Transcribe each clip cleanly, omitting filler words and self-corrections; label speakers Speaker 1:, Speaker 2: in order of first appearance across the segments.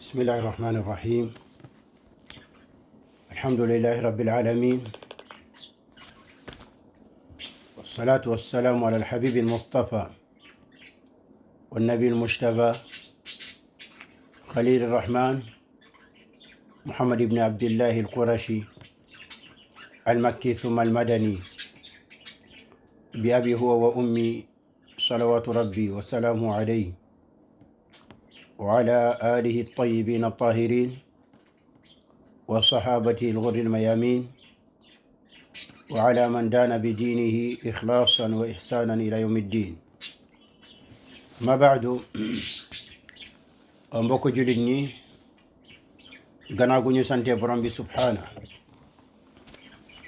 Speaker 1: بسم الله الرحمن الرحيم. الحمد لله رب العالمين، والصلاة والسلام على الحبيب المصطفى والنبي المجتبى خليل الرحمن محمد بن عبد الله القرشي المكي ثم المدني، بأبي هو وأمي صلوات ربي وسلامه عليه وعلى آله الطيبين الطاهرين وصحابته الغر الميامين وعلى من دان بدينه إخلاصا وإحسانا إلى يوم الدين. ما بعد، mbokk jullit ñi, gannaaw gu ñu sante borom bi subhaana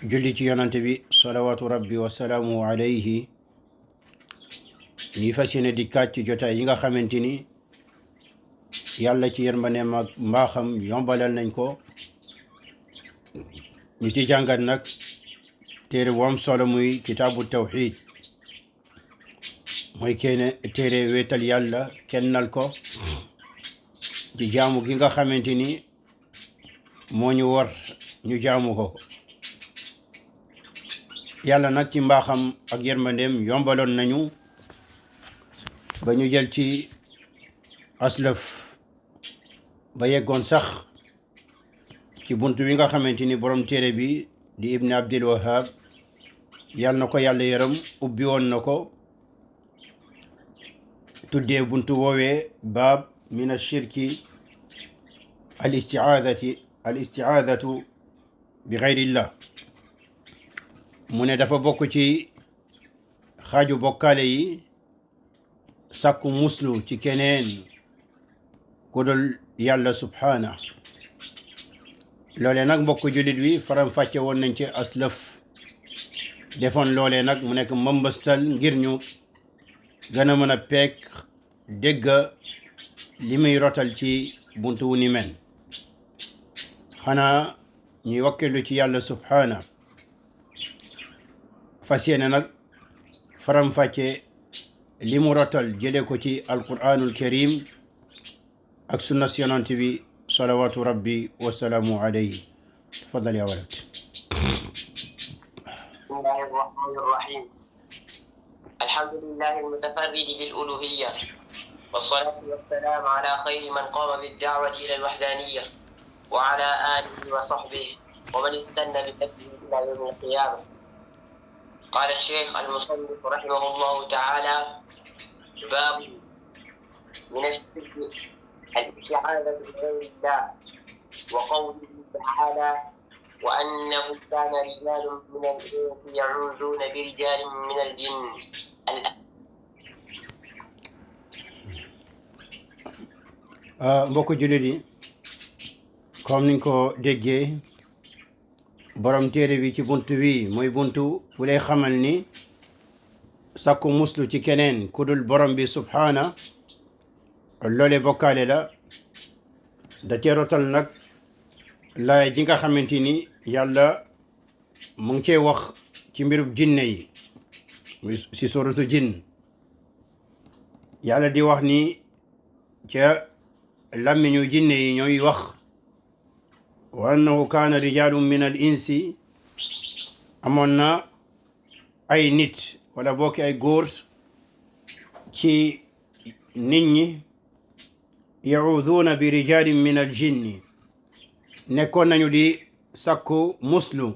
Speaker 1: julli ci yonante bi salawaatu rabbi wa salaamu alayhi, ñi fas yéene dikkaat ci jotaay yi nga xamante ni yàlla ci yërmandeem ak mbaaxam yombalal nañ ko ñu ci jàngat nag téere bu am solo muy kitaabu tawxiid, mooy téere wéetal yàlla kennal ko di jaamu gi nga xamante ni moo ñu war ñu jaamu ko. yàlla nag ci mbaaxam ak yërmandeem yombaloon nañu ba ñu jël ci aslëf ba yeggoon sax ci bunt wi nga xamante ni borom téere bi di ibn abdil wahab, yàlla na ko yàlla yërëm, ubbi woon na ko tuddee buntu woowee baab min ashirki al istiaadatu bi xayrillah. mu ne dafa bokk ci xaaju bokkaale yi sàkku muslu ci keneen ku dul yàlla subhaana. loolee nag mbokk jullit wi faram fàcce woon nañ ci aslëf, defoon loolee nag mu nekk mbambastal ngir ñu gën a mën a peek dégg li muy rotal ci buntu wu ni mel. xanaa ñuy wakkilu ci yàlla subhaana, fas yéene nag faram fàcce li mu rotal jële ko ci alquranul karim ak sunna si yonent bi salawaatu rabbi wasalaamu alayhi. tafadal ya walad.
Speaker 2: bismillahi rahmani rahim. alhamdulillahi almutafarridi bil uluhiyya wassalatu wassalamu ala khayri man qama bid-da'wati ila al-wahdaniyya wa ala alihi wa sahbihi wa man istanna bi hadihi ila yawm al-qiyamah. قال الشيخ المصنف رحمه الله تعالى: باب من الشرك الاستعاذة بغير الله، وقوله تعالى: وأنه كان رجال من الإنس يعوذون برجال من الجن.
Speaker 1: mbokk jullit yi, comme niñ ko déggee, borom téere bi ci buntu wi mooy buntu bu lay xamal ni sàkku muslu ci keneen ku dul borom bi subhaana loole bokkaale la. da cee rotal nag laay ji nga xamante ni yàlla mu ngi cee wax ci mbirub jinne yi si suratu jinn. yàlla di wax ni ca làmmiñu jinne yi ñooy wax wa annahu kaana rijalun min al insi, amoon na ay nit wala bokki ay góor ci nit ñi yacuuduuna bi rijalin min al jinni, nekkoon nañu di sakku muslu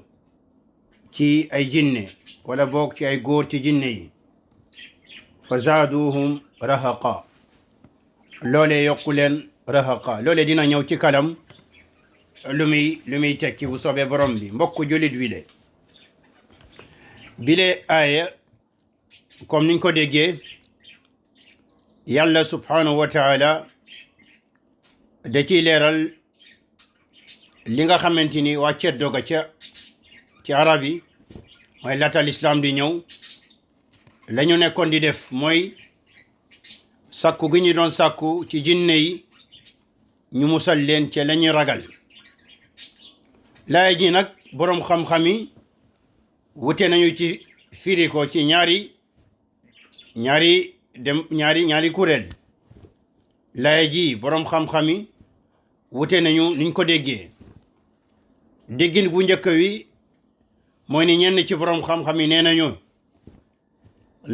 Speaker 1: ci ay jinne wala bokk ci ay góor ci jinne yi. fa zaaduhum rahaqa, loolee yokku leen rahaqa. loolee dina ñëw ci kalam lu muy tekki bu soobee borom bi. mbokk jullit wi le bile aaya comme niñ ko déggee, yàlla subhanahu wa taala da ciy leeral li nga xamante ni waa ceddo ga ci arab yi mooy laata lislaam di ñëw la ñu nekkoon di def mooy sàkku gi ñu doon sàkku ci jinne yi ñu musal leen ca la ñuy ragal. laay ji nag boroom xam-xam yi wute nañu ci firi ko ci ñaari kuréel. laay ji boroom xam-xam yi wute nañu niñ ko déggee déggin gu njëkk wi mooy ni ñenn ci borom xam-xam yi nee nañu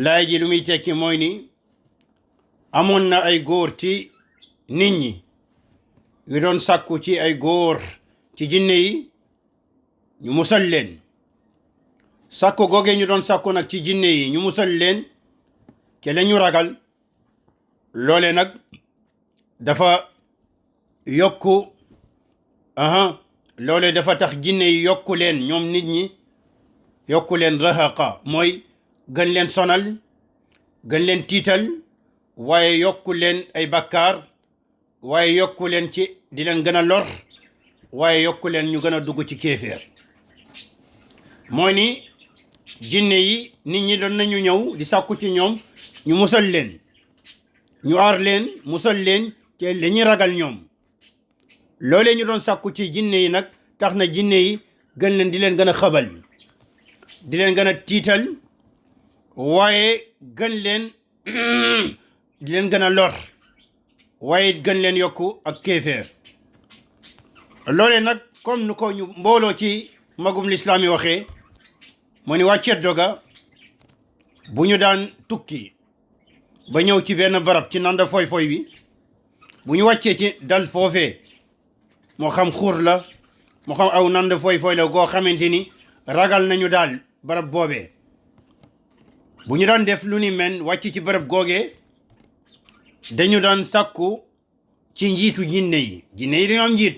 Speaker 1: laay ji lu muy tekki mooy ni amoon na ay góor ci nit ñi yu doon sàkku ci ay góor ci jinne yi ñu musal leen sàkku googee ñu doon sàkku nag ci jinne yi ñu musal leen ke la ñu ragal loole nag dafa yokku loole dafa tax jinne yi yokku leen ñoom nit ñi yokku leen rahaqa mooy gën leen sonal gën leen tiital waaye yokku leen ay bakkaar waaye yokku leen ci di leen gën a lor waaye yokku leen ñu gën a dugg ci kéeféer mooy ni jinne yi nit ñi doon nañu ñëw di sàkku ci ñoom ñu musal leen ñu aar leen musal leen te li ñuy ragal ñoom loolee ñu doon sàkku ci jinne yi nag tax na jinne yi gën leen di leen gën a xabal di leen gën a tiital waaye gën leen di leen gën a lor waaye gën leen yokku ak kéeféer loolee nag comme nu ko ñu mbooloo ci magum lislaam yi waxee moo ni waa ceddo ga bu ñu daan tukki ba ñëw ci benn barab ci nanda foy bi bu ñu wàccee ci dal foofee moo xam xur la moo xam aw nanda foy la goo xamante ni ragal nañu daal barab boobee bu ñu daan def lu ni men wàcc ci barab googee dañu daan sàkku ci njiitu jinne yi dañoo am njiit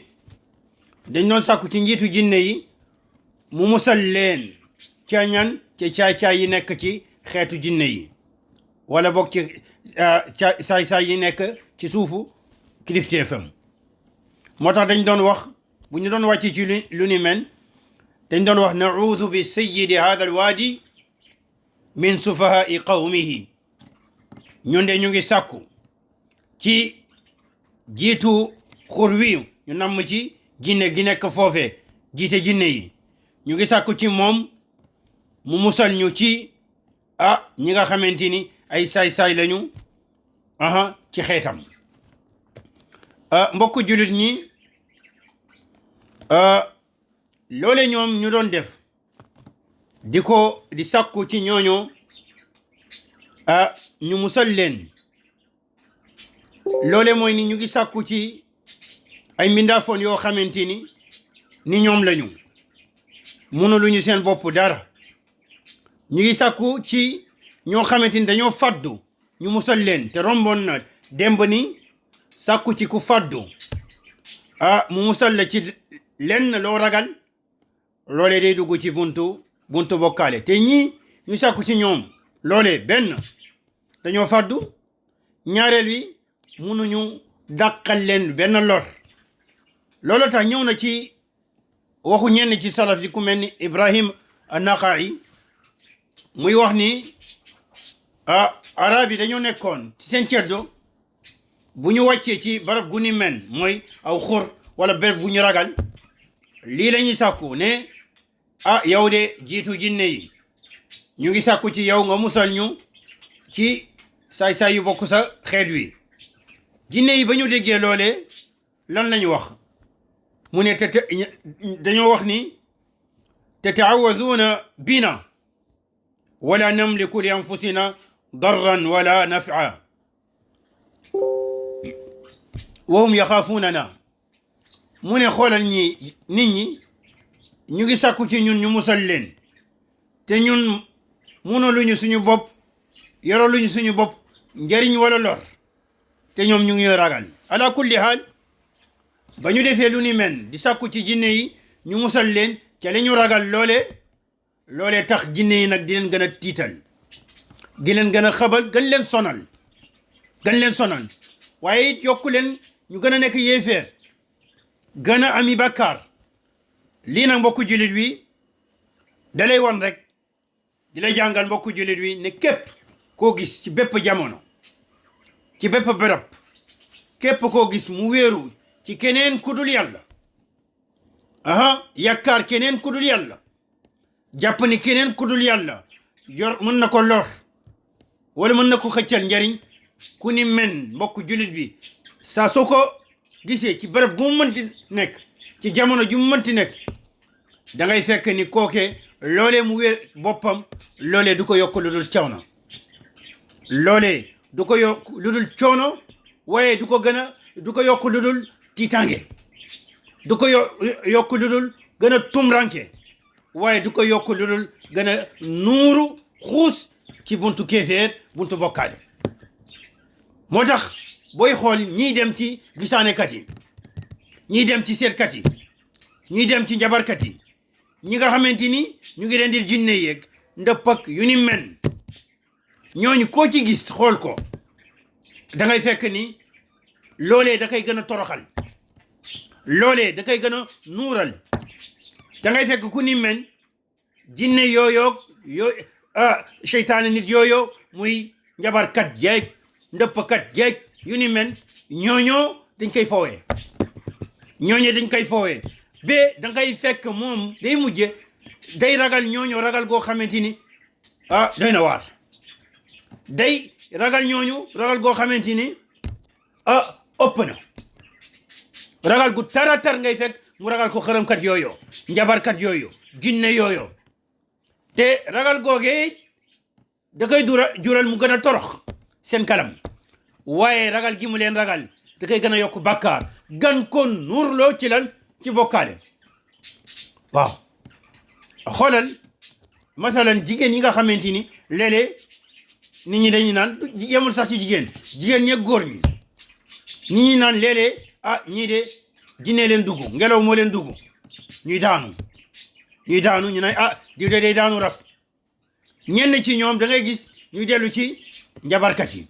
Speaker 1: dañ doon sàkku ci njiitu jinne yi mu musal leen ca ñan ci caay-caay yi nekk ci xeetu jinne yi wala boog ci saay-saay yi nekk ci suufu kilifteefam moo tax dañ doon wax bu ñu doon wàcc ci lu ni men dañ doon wax naudu bi sayyidi hada al waadi min sufahai qawmihi ñun de ñu ngi sàkku ci jiitu xur wi ñu namm ci jinne gi nekk foofe jiite jinne yi ñu ngi sàkku ci moom mu musal ñu ci ñi nga xamante ni ay saay-saay lañu ci xeetam mbokku jullit ñi loole ñoom ñu doon def di sàkku ci ñooñu ñu musal leen loole mooy ni ñu ngi sàkku ci ay mbindaafoon yoo xamante ni ñoom lañu mënuluñu seen bopp dara ñu ngi sàkku ci ñoo xamante ni dañoo faddu ñu musal leen te romboon na démb ni sàkku ci ku faddu mu musal la ci lenn loo ragal loole day dugg ci buntu bokkaale te ñii ñu sàkku ci ñoom loole benn dañoo faddu ñaareel wi mënuñu dàqal leen benn lor loolu tax ñëw na ci waxu ñenn ci salaf yi ku mel ni Ibrahim an-Naxa'i muy wax ni arab yi dañoo nekkoon ci seen ceddo bu ñu wàccee ci barab gu ni men mooy aw xur wala béréb bu ñu ragal lii la ñuy sàkku ne yow de jiitu jinne yi ñu ngi sàkku ci yow nga musal ñu ci saay-saay yu bokk sa xeet wi jinne yi ba ñu déggee loolee lan lañu wax mu ne dañoo wax ni tata'awwazuuna bina wala namliku li anfusina darran wala naf'a wa hum yaxaafunana mu ne xoolal nit ñi ñu ngi sàkku ci ñun ñu musal leen te ñun mënaluñu suñu bopp yoraluñu suñu bopp njariñ wala lor te ñoom ñu ngi ragal ala kulli haal ba ñu defee lu ni men di sàkku ci jinne yi ñu musal leen ca la ñu ragal loole tax jinne yi nag di leen gën a tiital di leen gën a xabal gën leen sonal waaye it yokku leen ñu gën a nekk yéeféer gën a ami bàkkaar lii nag mbokku jullit wi dalay won rek di lay jàngal mbokku jullit wi ne képp koo gis ci bépp jamono ci bépp bërëb képp koo gis mu wéeru ci keneen ku dul yàlla yaakaar keneen ku dul yàlla jàpp ni keneen ku dul yàlla mën na ko lor wala mën na ko xëccal njariñ ku ni men mbokk jullit bi saa su ko gisee ci bërëb gu mu mënti nekk ci jamono ju mu mënti nekk da ngay fekk ni kookee loolee mu wér boppam loolee du ko yokk lu dul coono loolee du ko yokk lu dul coono waaye du ko yokk lu dul tiitange du ko yokk lu dul gën a tumranke waaye du ko yokk lu dul gën a nuuru xuus ci buntu kéeféer buntu bokkaale moo tax booy xool ñiy dem ci gisaanekat yi ñiy dem ci seetkat yi ñiy dem ci njabarkat yi ñi nga xamante ni ñu ngi rendil jinne yeeg ndëpp ak yu ni men ñooñu koo ci gis xool ko da ngay fekk ni loolee da koy gën a toroxal loolee da koy gën a nuural da ngay fekk ku ni men jinne yooyoog seytaane nit yooyo muy njabarkat jeeg ndëppkat jeeg yu ni men ñooñoo dañ koy foowee ñooñu dañ koy foowee ba da ngay fekk moom day mujje day ragal ñooñu ragal goo xamante ni doy na waar day ragal ñooñu ragal goo xamante ni ëpp na ragal gu taratar ngay fekk mu ragal ko xërëmkat yooyu njabarkat yooyu jinne yooyu te ragal googee da koy jural mu gën a torox seen kalam waaye ragal gi mu leen ragal da koy gën a yokk bàkkaar gan ko nuurloo ci lan ci bokkaale waaw xoolal masalan jigéen yi nga xamante ni léeg-léeg nit ñi dañuy naan yemul sax ci jigéen ñi góor ñi ñi naan léeg-léeg ñii de jinne leen dugg ngelaw moo leen dugg ñuy daanu ñu ne diw de day daanu rab ñenn ci ñoom da ngay gis ñuy dellu ci njabarkat yi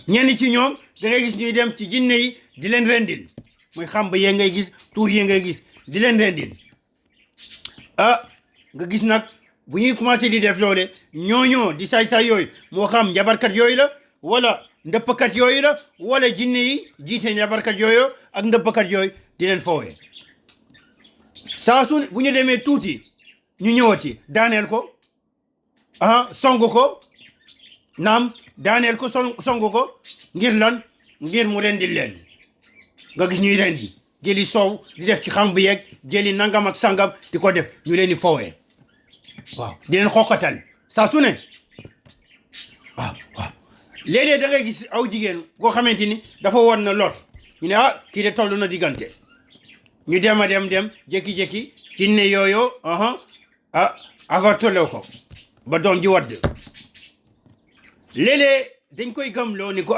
Speaker 1: ñenn ci ñoom da ngay gis ñuy dem ci jinne yi di leen rendil mooy xamba yee ngay gis tuur yee ngay gis di leen rendil nga gis nag bu ñuy commencé di def loole ñooñoo di saay-saay yooyu moo xam njabarkat yooyu la wala ndëppkat yooyu la wala jinne yi jiite njabarkat yooyu ak ndëppkat yooyu di leen foowee saa su bu ñu demee tuuti ñu ñëwati daaneel ko songu ko naam daaneel ko songu ko ngir lan ngir mu rendil leen nga gis ñuy rendi jëli soow di def ci xam bi yeeg jëli nangam ak sangam di ko def ñu leen di foowee waaw di leen xooqatal saa su ne waaw léeg-léeg da ngay gis aw jigéen koo xamante ni dafa woon na lor ñu ne kii de toll na diggante ñu dem a dem jékki-jékki jinne yooyu avortoloo ko ba doom ji wadd léeg-léeg dañ koy gëmloo ni ko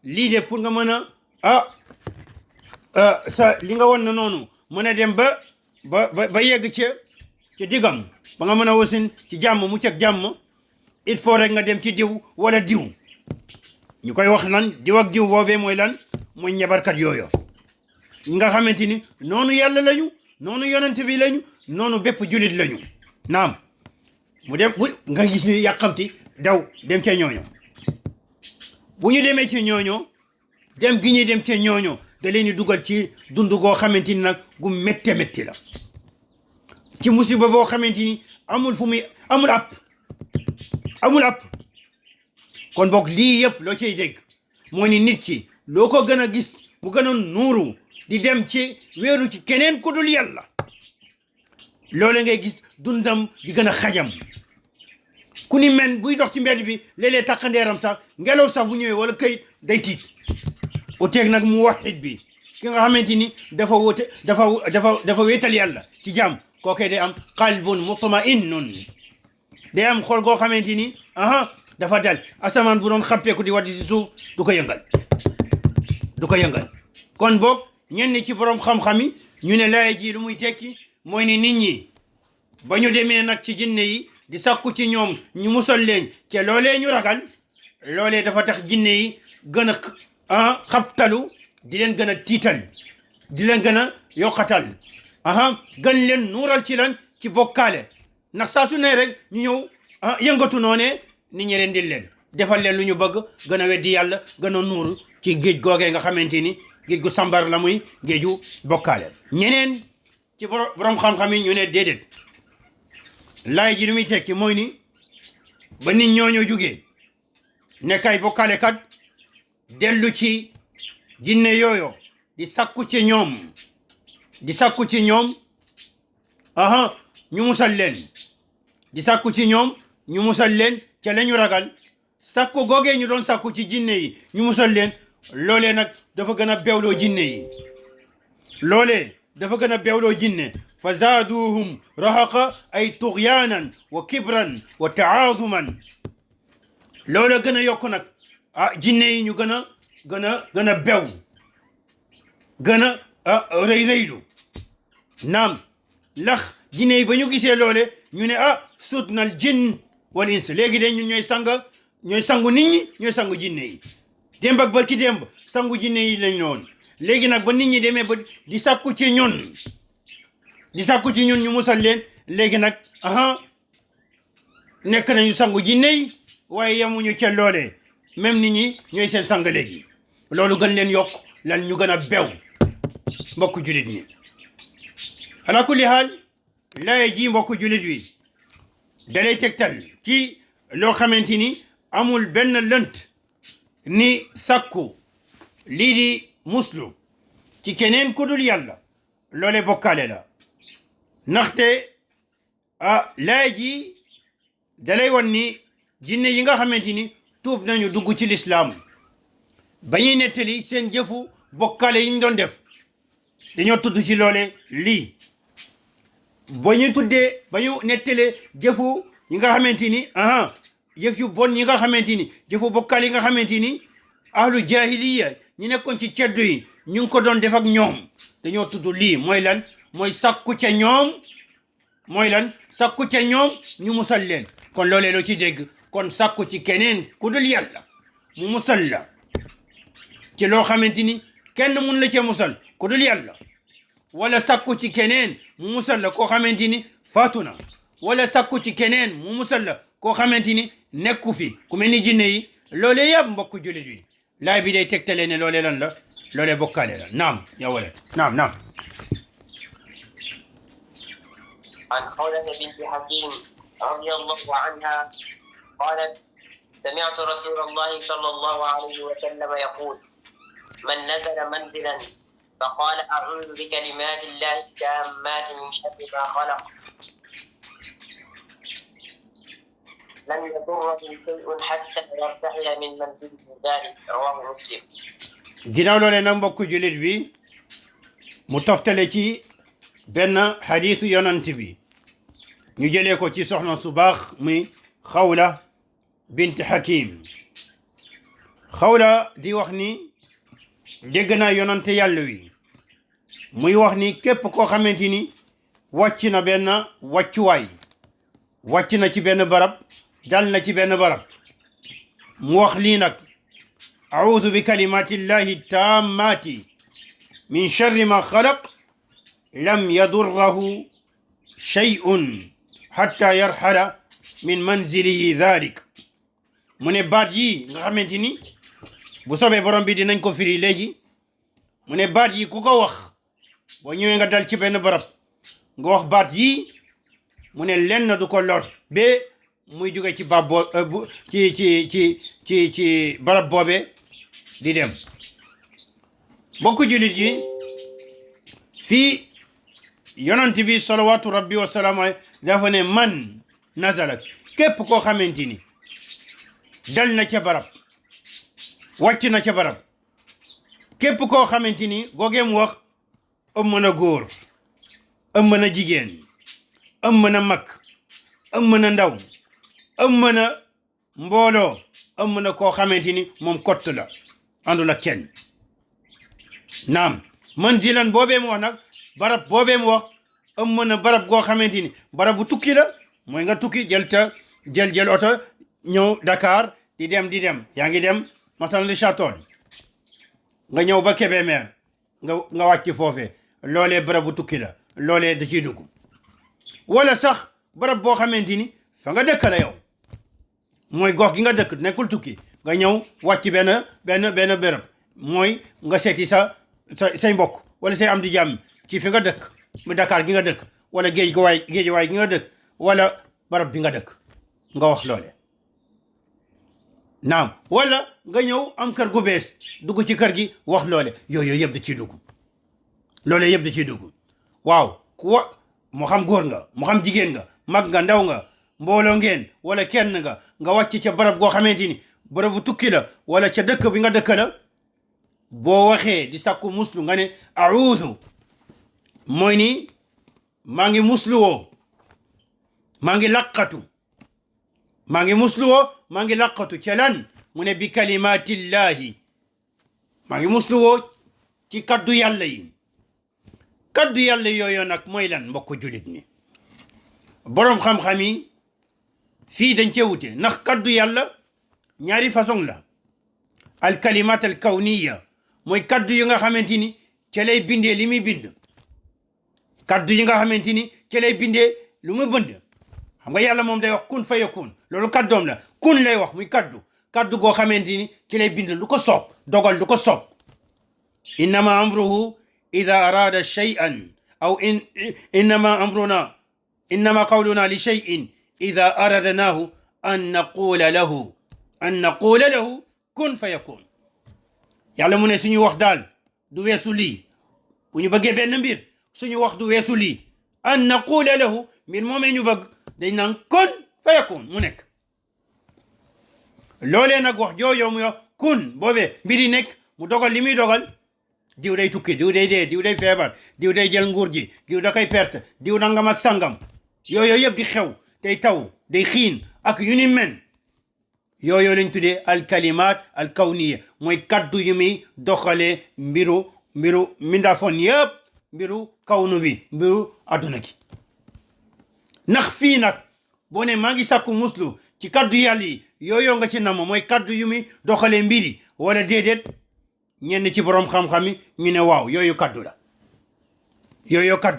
Speaker 1: lii de pour nga mën a li nga won na noonu mën a dem ba yegg ca diggam ba nga mën a wasin ci jàmm mu ceg jàmm il faut rek nga dem ci diw wala diw ñu koy wax lan diw ak diw boobee mooy lan mooy ñabarkat yooyu ñi nga xamante ni noonu yàlla lañu noonu yonent bi lañu noonu bépp julit lañu naam mu dem nga gis ñu yàqamti daw dem ca ñooño bu ñu demee ci ñooño dem gi ñuy dem ca ñooño da leen di dugal ci dund goo xamante ni nag gu métte métti la ci musiba boo xamante ni amul app kon boog lii yëpp loo cay dégg moo ni nit ki loo ko gën a gis mu gën a nuuru di dem ci wéeru ci keneen ku dul yàlla loole ngay gis dundam di gën a xajam ku ni men buy dox ci mbedd bi léeg-léeg taqandeeram sax ngelaw sax bu ñëwee wala këyit day tiit uteeg nag mu waxit bi ki nga xamante ni dafa wéetal yàlla ci jàmm kookee day am qalbun mutma'innun day am xol goo xamante ni dafa dal asamaan bu doon xappeeku di waddi si suuf du ko yëngal kon boog ñenn ci borom xam-xam yi ñu ne laaya ji lu muy tekki mooy ni nit ñi ba ñu demee nag ci jinne yi di sakku ci ñoom ñu musal leen ca loolee ñu ragal loolee dafa tax jinne yi gën a xabtalu di leen gën a tiital di leen gën a yokkatal gën leen nuural ci lan ci bokkaale ndax saa su ne rek ñu ñëw yëngatu noonee nit ñi rendil leen defal leen lu ñu bëgg gën a weddi yàlla gën a nuuru ci géej googee nga xamante ni géej gu sambar la muy géeju bokkaale ñeneen ci borom xam-xam yi ñu ne déedéet laay ji lu muy tekki mooy ni ba nit ñooñu jugee nekkay bokkaale kat dellu ci jinne yooyo di sakku ci ñoom ñu musal leen di sakku ci ñoom ñu musal leen ca lañu ragal sakku googee ñu doon sakku ci jinne yi ñu musal leen loolee nag dafa gën a bewloo jinne yi loolee dafa gën a bewloo jinne fa zaaduhum rahaqa ay tughyanan wa kibran wa taazuman loola gën a yokk nag jinne yi ñu gën a bew gën a rëy rëylu naam lax jinne yi ba ñu gisee loole ñu ne sudnal jinn wal ins léegi de ñun ñooy sangu nit ñi ñooy sangu jinne yi démb ak barki démb sangu jinne yi lañ noonu léegi nag ba nit ñi demee ba di sàkku ci ñun ñu musal leen léegi nag nekk nañu sangu jinne yi waaye yemuñu ca loolee même nit ñi ñooy seen sang léegi loolu gën leen yokk lan ñu gën a bew mbokku julit ñi ala kulli haal laye ji mbokku julit wi dalay tegtal ci loo xamante ni amul benn lënt ni sakku lii di muslu ci keneen ku dul yàlla loole bokkaale la ndaxte laye ji dalay won ni jinne yi nga xamante ni tuub nañu dugg ci lislaam ba ñuy nettali seen jëfu bokkaale yi ñu doon def dañoo tudd ci loole lii ba ñu nettalee jëfu yi nga xamante ni jëf yu bon yi nga xamante ni jëfu bokkaale yi nga xamante ni ahlu jahiliya ñu nekkoon ci ceddu yi ñu ngi ko doon def ak ñoom dañoo tudd lii mooy lan mooy sakku ca ñoom ñu musal leen kon loolee loo ci dégg kon sakku ci keneen ku dul yàlla mu musal la ci loo xamante ni kenn mun la ca musal ku dul yàlla wala sakku ci keneen mu musal la koo xamante ni faatu na wala sakku ci keneen mu musal la koo xamante ni nekku fi ku mel ni jinne yi loolee yëpp mbokku jullit wi laay bi day tegtale ne loolee lan la loolee bokkaale la naam yaa walad naam
Speaker 2: عن خولة بنت حكيم رضي الله عنها قالت سمعت رسول الله صلى الله عليه وسلم يقول من نزل منزلا فقال أعوذ بكلمات الله التامات من شر ما خلق لم يضره شيء حتى يرتحل من منزله ذلك رواه مسلم.
Speaker 1: ginnaaw loolee nag mbokku jullit bi mu toftale ci benn xadiisu yonant bi ñu jëlee ko ci soxna su baax muy Xawla bint Hakim Xawla di wax ni dégg naa yonante yàlla wi muy wax ni képp koo xamante ni wàcc na benn wàccuwaay wàcc na ci benn barab dal na ci benn barab mu wax lii nag a'uudu bi kalimatillahi tammati min sharri ma xalaq lam yadurrahu shay'un hatta yarhala min manzilihi dhalik mu ne baat yi nga xamante ni bu soobee borom bi dinañ ko firi léegi mu ne baat yi ku ko wax boo ñëwee nga dal ci benn barab nga wax baat yi mu ne lenn du ko lor ba muy jóge ci baab boo ci barab boobe di dem mbokku jullit yi fii yonent bi salawatu rabbi wa salaamu dafa ne man nazala képp koo xamante ni dal na ca barab wàcc na ca barab képp koo xamante ni googeem wax ëmb na góor ëmb na jigéen ëmb na mag ëmb na ndaw ëmb na mbooloo ëmb na koo xamante ni moom kott la àndul ak kenn naam man jilan boobee mu wax nag barab boobee mu wax ëmb na barab goo xamante ni barab bu tukki la mooy nga tukki jël oto ñëw Dakar di dem yaa ngi dem masalan li Château nga ñëw ba Kébémer nga wàcc foofee loolee barab bu tukki la loolee da ciy dugg wala sax barab boo xamante ni fa nga dëkk la yow mooy gox gi nga dëkk nekkul tukki nga ñëw wàcc benn béréb mooy nga seeti say mbokk wala say am di jàmm ci fi nga dëkk mu Dakar gi nga dëkk wala géejawaay gi nga dëkk wala barab bi nga dëkk nga wax loole naam wala nga ñëw am kër gu bees dugg ci kër gi wax loole yooyu yëpp da ciy dugg loole yëpp da ciy dugg waaw moo xam góor nga moo xam jigéen nga mag nga ndaw nga mbooloo ngeen wala kenn nga wàcc ca barab goo xamante ni barabu tukki la wala ca dëkk bi nga dëkk la boo waxee di sàkku muslu nga ne audu mooy ni maa ngi musluwoo maa ngi laqatu maa ngi musluwoo maa ngi laqatu ca lan mu ne bi kalimatillahi maa ngi musluwoo ci kaddu yàlla yi kaddu yàlla yooyu nag mooy lan mbokk julit ni boroom xam-xam yi fii dañ cee wute ndax kaddu yàlla ñaari façon la al kalimat al kawniya mooy kaddu yi nga xamante ni ca lay bindee li muy bind kaddu yi nga xamante ni ca lay bindee lu mu bind xam nga yàlla moom day wax kun fa yakun loolu kaddoom la kun lay wax muy kaddu goo xamante ni ci lay bind lu ko soob dogal lu ko soob innama amruhu ida arada shay'an aw innama qawluna li shay'in ida aradnahu an naqula lahu kun fa yakun yàlla mu ne suñu wax daal du weesu lii bu ñu bëggee benn mbir suñu wax du weesu lii an naqula lahu mbir moomee ñu bëgg dañ naan kun fa yakun mu nekk loolee nag wax joojoo mu yo kun boobee mbiri nekk mu dogal li muy dogal diw day tukki diw day dee diw day feebar diw day jël nguur ji diw da koy perte diw nangam ak sangam yooyu yëpp di xew day taw day xiin ak yu ni men yooyu lañ tuddee al kalimat al kawniya mooy kaddu yu muy doxalee mbiru mindaafoon yëpp mbiru kawnu bi mbiru adduna gi ndax fii nag boo ne maa ngi sàkku muslu ci kaddu yàlla yi yooyu nga ci nam mooy kaddu yu muy doxalee mbiri wala déedéet ñenn ci borom xam-xam yi ñu ne waaw yooyu kaddu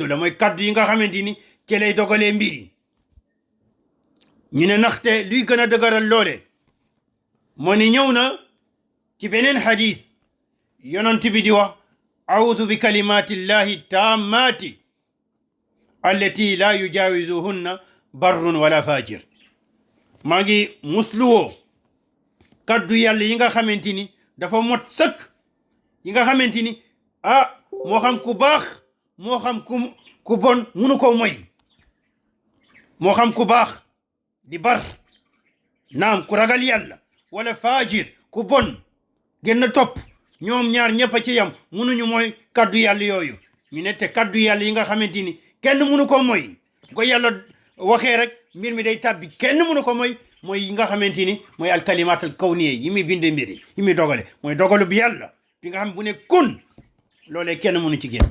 Speaker 1: la mooy kaddu yi nga xamante ni ci lay dogalee mbiri ñu ne ndaxte luy gën a dëgëral loole moo ni ñëw na ci beneen xadis yonent bi di wax audu bi kalimatillahi tammati allati la yujawizuhunna barrun wala fajir maa ngi musluwoo kaddu yàlla yi nga xamante ni dafa mot sëkk yi nga xamante ni moo xam ku baax moo xam ku bon munu ko moy moo xam ku baax di bar naam ku ragal yàlla wala fajir ku bon gën topp ñoom ñaar ñëpp a ci yam munuñu mooy kaddu yàlla yooyu ñu ne te kaddu yàlla yi nga xamante ni kenn munu ko moy ko yàlla waxee rek mbir mi day tàbbi kenn munu ko mooy yi nga xamante ni mooy al kalimat al kawniya yi muy binde mbiri yi muy dogale mooy dogalu bi yàlla bi nga xam bu ne kun loolee kenn munu ci génn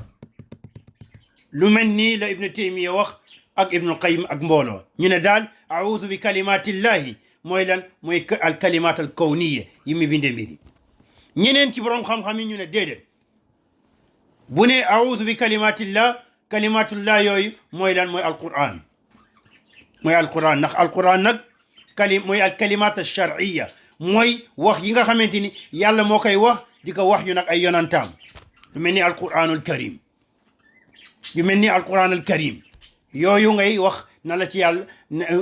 Speaker 1: lu mel nii la ibnu taymiya wax ak ibnu qayyim ak mbooloo ñu ne daal audu bi kalimatillahi mooy lan mooy al kalimat al kawniya yi muy binde mbiri ñeneen ci borom xam-xam yi ñu ne déedéet bu ne audu bi kalimatullah yooyu mooy lan mooy alquran ndax alquran nag mooy al kalimat al shar'iyya mooy wax yi nga xamante ni yàlla moo koy wax di ko wax yu nag ay yonantaam lu mel ni alquranul karim yooyu ngay wax na la ci yàlla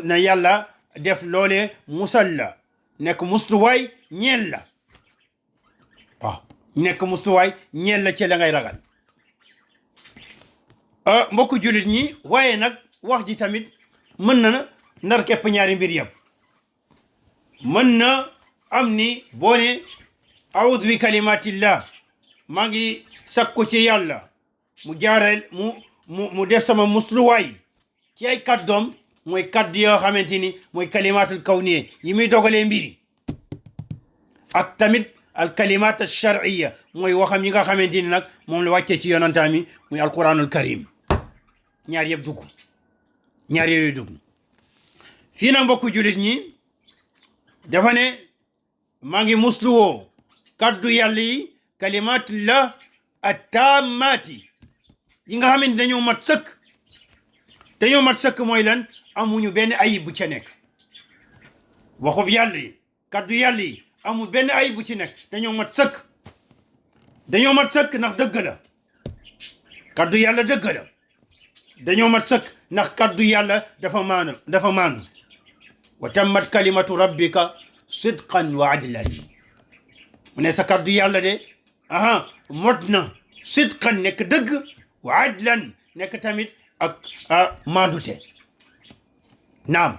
Speaker 1: na yàlla def loolee musal la nekk musluwaay ñeel la waaw nekk musluwaay ñeel la ci la ngay ragal mbokku jullit ñi waaye nag wax ji tamit mën na ndar képp ñaari mbir yëpp mën na am ni boo ne audu bi kalimatillah maa ngi sakku ci yàlla mu jaareel mu def sama musluwaay ci ay kaddoom mooy kaddu yoo xamante ni mooy kalimatul kawniya yi muy dogalee mbiri ak tamit al kalimat al shar'iyya mooy waxam yi nga xamante ni nag moom la wàccee ci yonantaam yi muy alquranul karim ñaar yëpp dugg ñaar yooyu dugg fii na mbokku jullit ñi dafa ne maa ngi musluwoo kaddu yàlla yi kalimatullah at-tammati yi nga xamante dañoo mat sëkk mooy lan amuñu benn ayib bu ca nekk waxub yàlla yi kaddu yàlla yi amul benn ayib bu ci nekk dañoo mat sëkk ndax dëgg la kaddu yàlla dëgg la dañoo mat sëkk ndax kaddu yàlla dafa maanu wa tammat kalimatu rabbika sidqan wa adlan mu ne sa kaddu yàlla de mot na sidqan nekk dëgg wa adlan nekk tamit ak maandute naam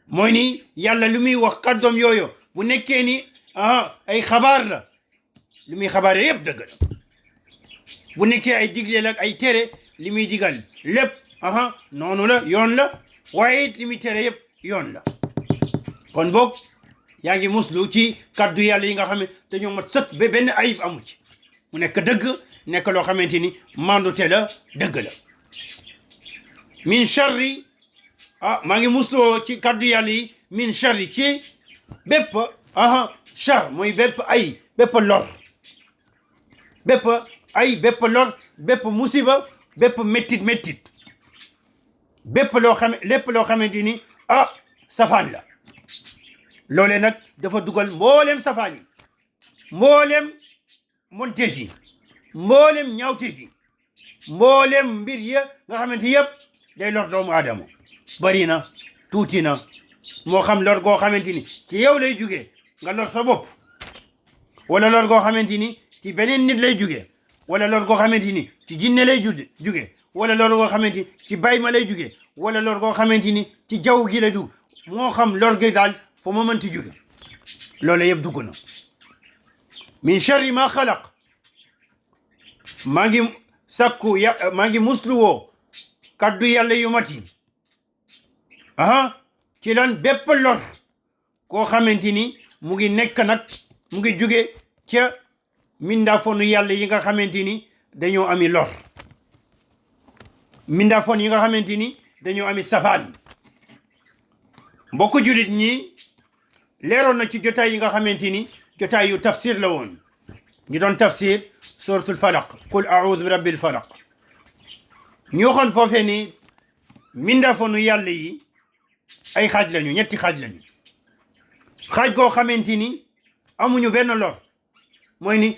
Speaker 1: mooy ni yàlla lu muy wax kàddoom yooyu bu nekkee ni ay xabaar la lu muy xabaare yëpp dëgg la bu nekkee ay digle la ay tere li muy digal lépp noonu la yoon la waaye it li muy tere yëpp yoon la kon boog yaa ngi muslu ci kaddu yàlla yi nga xam ne dañoo mat sëkk ba benn ayib amu ci mu nekk dëgg nekk loo xamante ni mandute la dëgg la min charri maa ngi musloo ci kaddu yàlla yi min charri ci bépp char mooy bépp ay bépp lor bépp ay bépp lor bépp musiba bépp méttit bépp loo xam lépp loo xamante ni safaan la loole nag dafa dugal mboolem safaan yi mboolem monteef yi mboolem ñaawteef yi mboolem mbir ya nga xamante yëpp day lor doomu aadama bari na tuuti na moo xam lor goo xamante ni ci yow lay jugee nga lor sa bopp wala lor goo xamante ni ci beneen nit lay jugee wala lor goo xamante ni ci jinne lay jugee wala lor goo xamante ni ci bayma lay jugee wala lor goo xamante ni ci jaww gi la dugg moo xam lor gi daal foo ma mënti jóge loolu yëpp dugg na min charri ma xalaq maa ngi sakku maa ngi musluwoo kaddu yàlla yu mat yi ci lan bépp lor koo xamante ni mu ngi nekk nag mu ngi jóge ca mindaafonu yàlla yi nga xamante ni dañoo ami lor mindaafon yi nga xamante ni dañoo ami safaan mbokku julit ñi leeroon na ci jotaay yi nga xamante ni jotaay yu tafsir la woon ñi doon tafsir suratul falaq qul a'udhu bi rabbil falaq ñu waxoon foofee ni mindaafonu yàlla yi ay xaaj lañu ñetti xaaj lañu xaaj goo xamante ni amuñu benn lor mooy ni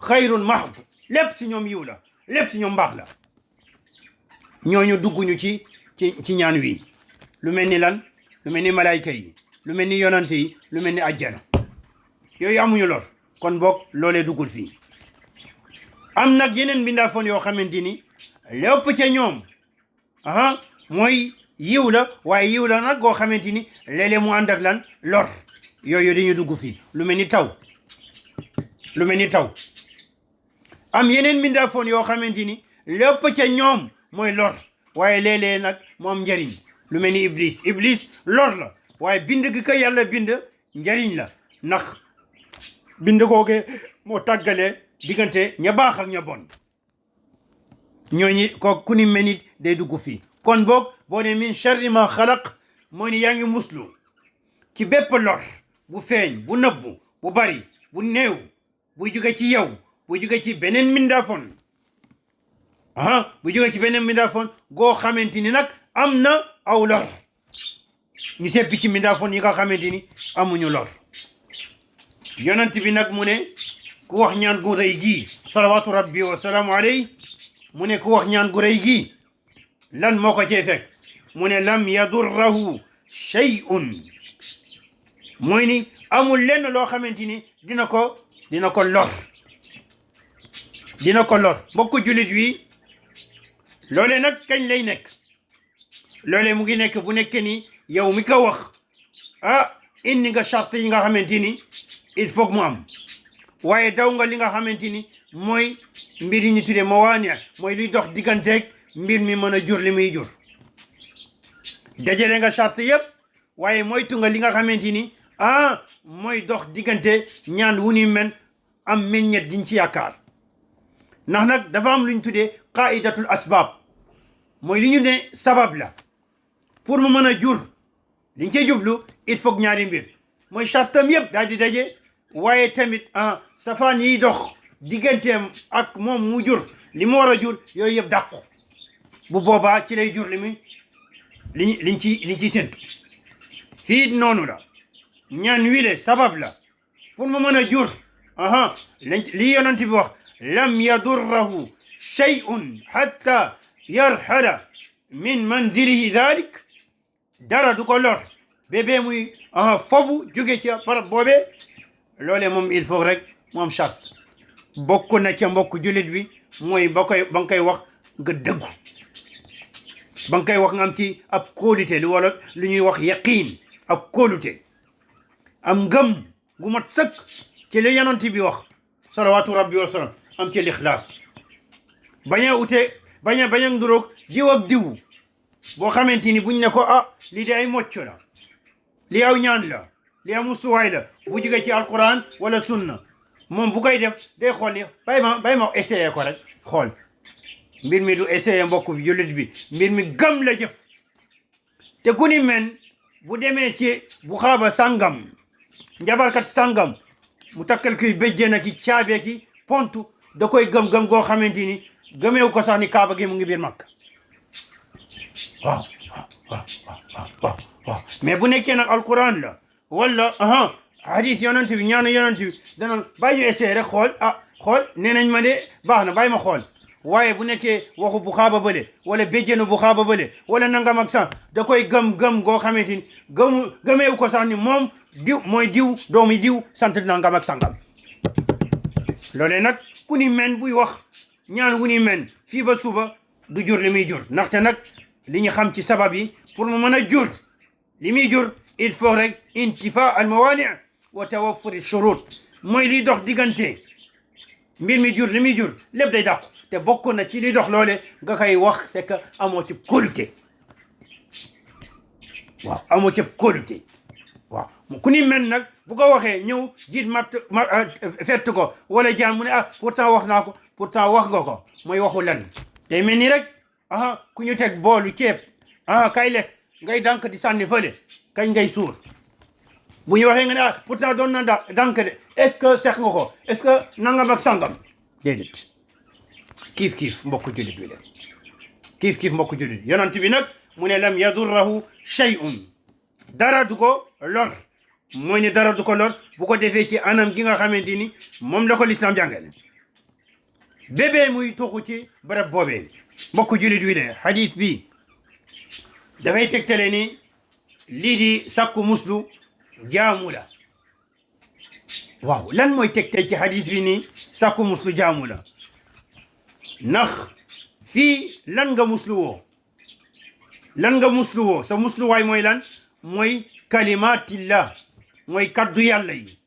Speaker 1: xayrun mahd lépp si ñoom yiw la lépp si ñoom mbaax la ñooñu dugguñu ci ñaan wi lu mel ni lan lu mel ni malayka yi lu mel ni yonante yi lu mel ni ajjana yooyu amuñu lor kon boog loolee duggul fii am nag yeneen mbindaafoon yoo xamante ni lépp ca ñoom mooy yiw la waaye yiw la nag goo xamante ni léeg-léeg mu ànd ak lan lor yooyu dañuy dugg fii lu mel ni taw am yeneen mbindaafoon yoo xamante ni lépp ca ñoom mooy lor waaye léeg-léeg nag mu am njariñ lu mel ni iblis lor la waaye bind gi ko yàlla bind njariñ la ndax bind googe moo tàggale diggante ña baax ak ña bon ñooñu ko ku ni mel ni day dugg fii kon boog boo ne min charri ma xalaq moo ni yaa ngi muslu ci bépp lor bu feeñ bu nëbbu bu bari bu néew bu jóge ci yow bu jóge ci beneen mindaafoon bu jóge ci beneen mindaafoon goo xamante ni nag am na aw lor ñu seppi ci mindaafoon yi nga xamante ni amuñu lor yonent bi nag mu ne ku wax ñaan gu rëy gi salawaatu rabbi wa salaamu alayhi mu ne ku wax ñaan gu rëy gi lan moo ko cee fekk mu ne lam yadurrahu shay'un mooy ni amul lenn loo xamante ni dina ko lor mbokku julit wi loole nag kañ lay nekk loole mu ngi nekk bu nekkee ni yow mi ko wax indi nga charte yi nga xamante ni il faut mu am waaye daw nga li nga xamante ni mooy mbir yi ñu tuddee mawaani mooy luy dox digganteeg mbir mi mën a jur li muy jur dajale nga charte yëpp waaye moytu nga li nga xamante ni mooy dox diggante ñaan wu ni men am meññet diñ ci yaakaar ndax nag dafa am lu ñu tuddee qaidatul asbab mooy li ñu ne sabab la pour mu mën a jur liñ cee jublu il faut ñaari mbir mooy chartam yëpp daal di daje waaye tamit safaan yiy dox digganteem ak moom mu jur li mu war a jur yooyu yëpp dàqu bu boobaa ci lay jur liñ ciy séntu fii noonu la ñaan wile sabab la pour mu mën a jur li yonent bi wax lam yadurrahu shay'un hatta yarhala min manzilihi dhalik dara du ko lor bébé muy fobu jóge ci barab boobee loolee moom il faut rek mu am charte bokk na ca mbokk jullit bi mooy ba nga koy wax nga dëggu ba nga koy wax nga am ci ab kóolute wala lu ñuy wax yaqiin ab kóolute am ngëm gu mat sëkk ci li yonent bi wax salawaatu rabbi wa salaam am ci lixlaas bañ a nduroog diw ak diw boo xamante ni buñ ne ko lii de ay mocc la lii aw ñaan la lii aw musuwaay la bu jóge ci alquran wala sunna moom bu koy def day xool ni bay ma essayé ko rek xool mbir mi du essayé mbokk bi jullit bi mbir mi gëm la jëf te ku ni men bu demee ci bu xaaba sàngam njabarkat sàngam mu takkal kuy béjjee na ki caabee ki pontu da koy gëm goo xamante ni gëmeewu ko sax ni kaaba gi mu ngi biir Makka waaw mais bu nekkee nag alquran la wala hadis yonent bi ñaanu yonent bi dana bàyyi ñu essayé rek xool nee nañ ma de baax na bàyyi ma xool waaye bu nekkee waxu bu xaaba bële wala béjjénu bu xaaba bële wala nangam ak sax da koy gëm goo xamante ni gëmeewu ko sax ni moom diw mooy diw doomi diw sant nangam ak sangam loolee nag ku ni men buy wax ñaan wu ni men fii ba suba du jur li muy jur ndaxte nag li ñu xam ci sabab yi pour mu mën a jur li muy jur il faut rek intifa al mawani wa tawaffur shurut mooy liy dox diggante mbir mi jur li muy jur lépp day dàqu te bokk na ci li dox loole nga koy wax te que amoo ci kóolute waaw amoo ci kóolute waaw ku ni men nag bu ko waxee ñëw jiit fett ko wala jaan mu ne pourtant wax naa ko pourtant wax nga ko mooy waxu lan day mel ni rek ku ñu teg boolu ceeb kay lekk ngay dànk di sànni fële kañ ngay suur bu ñu waxee nga ne pourtant doon na dànk de est-ce que seq nga ko est-ce que nangam ak sangam déedéet kiif mbokk jullit bi leen kiif mbokk jullit yonent bi nag mu ne lam yadurrahu shay'un dara du ko lor mooy ne dara du ko lor bu ko defee ci anam gi nga xamante ni moom la ko lislaam jàngale bébé muy toxu ci barab boobee mbokk jullit wi de hadith bi dafay tegtale ni lii di sakku muslu jaamu la waaw lan mooy tegtal ci hadith bi ni sakku muslu jaamu la ndax fii lan nga muslu woo sa musluwaay mooy lan mooy kalimatillah mooy kaddu yàlla yi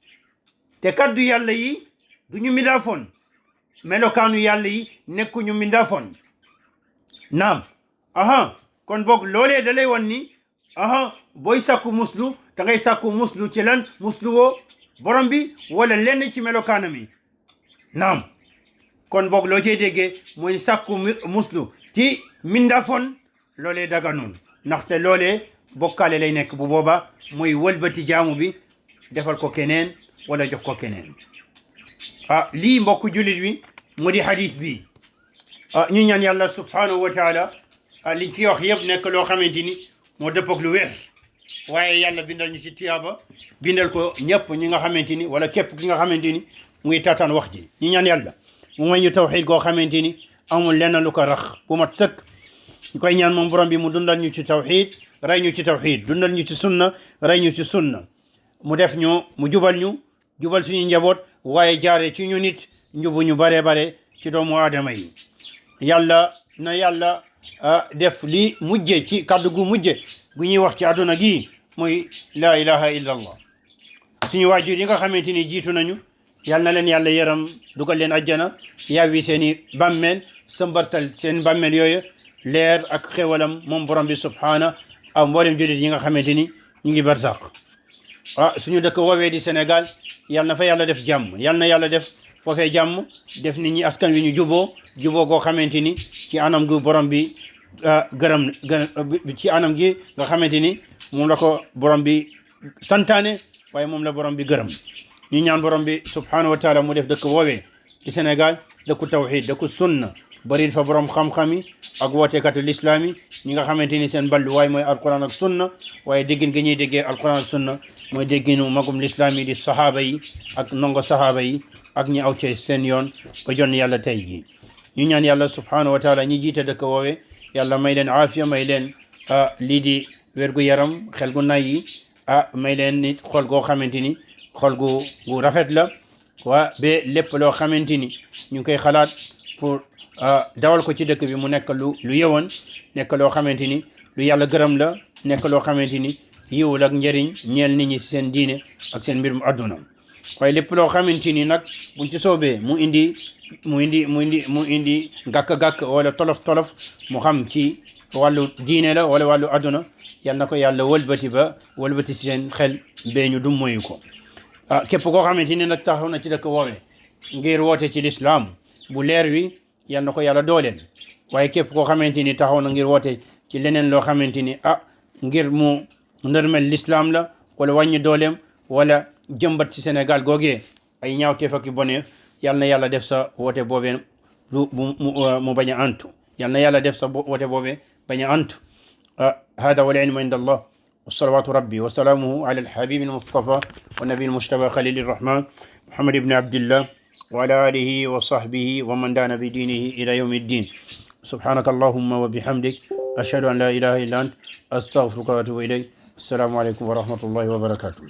Speaker 1: te kaddu yàlla yi du ñu mindaafoon melokaanu yàlla yi nekkuñu mindaafoon naam kon boog loolee da lay wan ni booy sàkku muslu da ngay sàkku muslu ci lan muslu woo borom bi wala lenn ci melokaanam yi naam kon boog loo cey déggee mooy sàkku muslu ci mindaafoon loolee daga noonu ndaxte loolee bokkaale lay nekk bu booba mooy wëlbati jaamu bi defal ko keneen wala jox ko keneen lii mbokk jullit wi mu di hadith bi ñu ñaan yàlla subhanahu wa taala liñ ci wax yëpp nekk loo xamante ni moo dëppoog lu wér waaye yàlla bindal ñu ci tuyaaba bindal ko ñëpp ñi nga xamante ni wala képp ki nga xamante ni muy taataan wax ji ñu ñaan yàlla mu may ñu tawxiid goo xamante ni amul lenn lu ko rax bu mat sëkk ñu koy ñaan moom borom bi mu dundal ñu ci tawxiid rey ñu ci tawxiid dundal ñu ci sunna rey ñu ci sunna mu def ñu mu jubal suñu njaboot waaye jaare ci ñu nit njubu ñu bare ci doomu aadama yi yàlla na yàlla def li mujje ci kàddu gu mujje gu ñuy wax ci àdduna gi mooy laa ilaha illa allah suñu waajur yi nga xamante ni jiitu nañu yal na leen yàlla yaram dugal leen ajjana yaawi seeni bàmmeel sëmbartal seen bàmmeel yooyu leer ak xewalam moom borom bi subhaana ak mboolem jullit yi nga xamante ni ñu ngi barzaq suñu dëkk woowee di Sénégal yal na fa yàlla def jàmm yal na yàlla def foofee jàmm def nit ñi askan wi ñu juboo goo xamante ni ci anam gu borom bi gërëm ci anam gi nga xamante ni moom la ko borom bi santaane waaye moom la borom bi gërëm ñu ñaan borom bi subhanahu wa taala mu def dëkk woowee di Sénégal dëkku tawhid dëkku sunna bari fa borom xam-xam yi ak wootekatu lislaam yi ñi nga xamante ni seen ballu waaye mooy alquran ak sunna waaye déggin gi ñuy déggee alquran ak sunna mooy dégginu magum lislaam yi di sahaaba yi ak ndongo sahaaba yi ak ñi aw ci seen yoon ba jonn yàlla tey jii ñu ñaan yàlla subhanahu wa taala ñi jiite dëkk woowee yàlla may leen aafiya may leen lii di wér gu yaram xel gu nay yi may leen nit xol goo xamante ni xol gu rafet la waa ba lépp loo xamante ni ñu ngi koy xalaat pour dawal ko ci dëkk bi mu nekk lu yewoon nekk loo xamante ni lu yàlla gërëm la nekk loo xamante ni yiwul ak njëriñ ñeel nit ñi si seen diine ak seen mbir mu àdduna waaye lépp loo xamante ni nag buñ ci soobee mu indi gàkk-gàkk wala tolof mu xam ci wàllu diine la wala wàllu àdduna yal na ko yàlla wëlbati si seen xel bee ñu dum moyu ko képp koo xamante ni nag taxaw na ci dëkk woowe ngir woote ci lislaam bu leer wi yal na ko yàlla dooleel waaye képp koo xamante ni taxaw na ngir woote ci leneen loo xamante ni ngir mu ndërmel lislaam la wala wàññi dooleem wala jëmbat ci Sénégal googee ay ñaawteef ak bone yal na yàlla def sa woote boobee mu bañ a antu yal na yàlla def sa woote boobee bañ a antu hada wal ilmu inda allah والصلوات ربي وسلامه على الحبيب المصطفى والنبي المجتبى خليل الرحمن محمد بن عبد الله وعلى آله وصحبه ومن دان بدينه إلى يوم الدين سبحانك اللهم وبحمدك أشهد أن لا إله إلا أنت أستغفرك وأتوب إليك السلام عليكم ورحمة الله وبركاته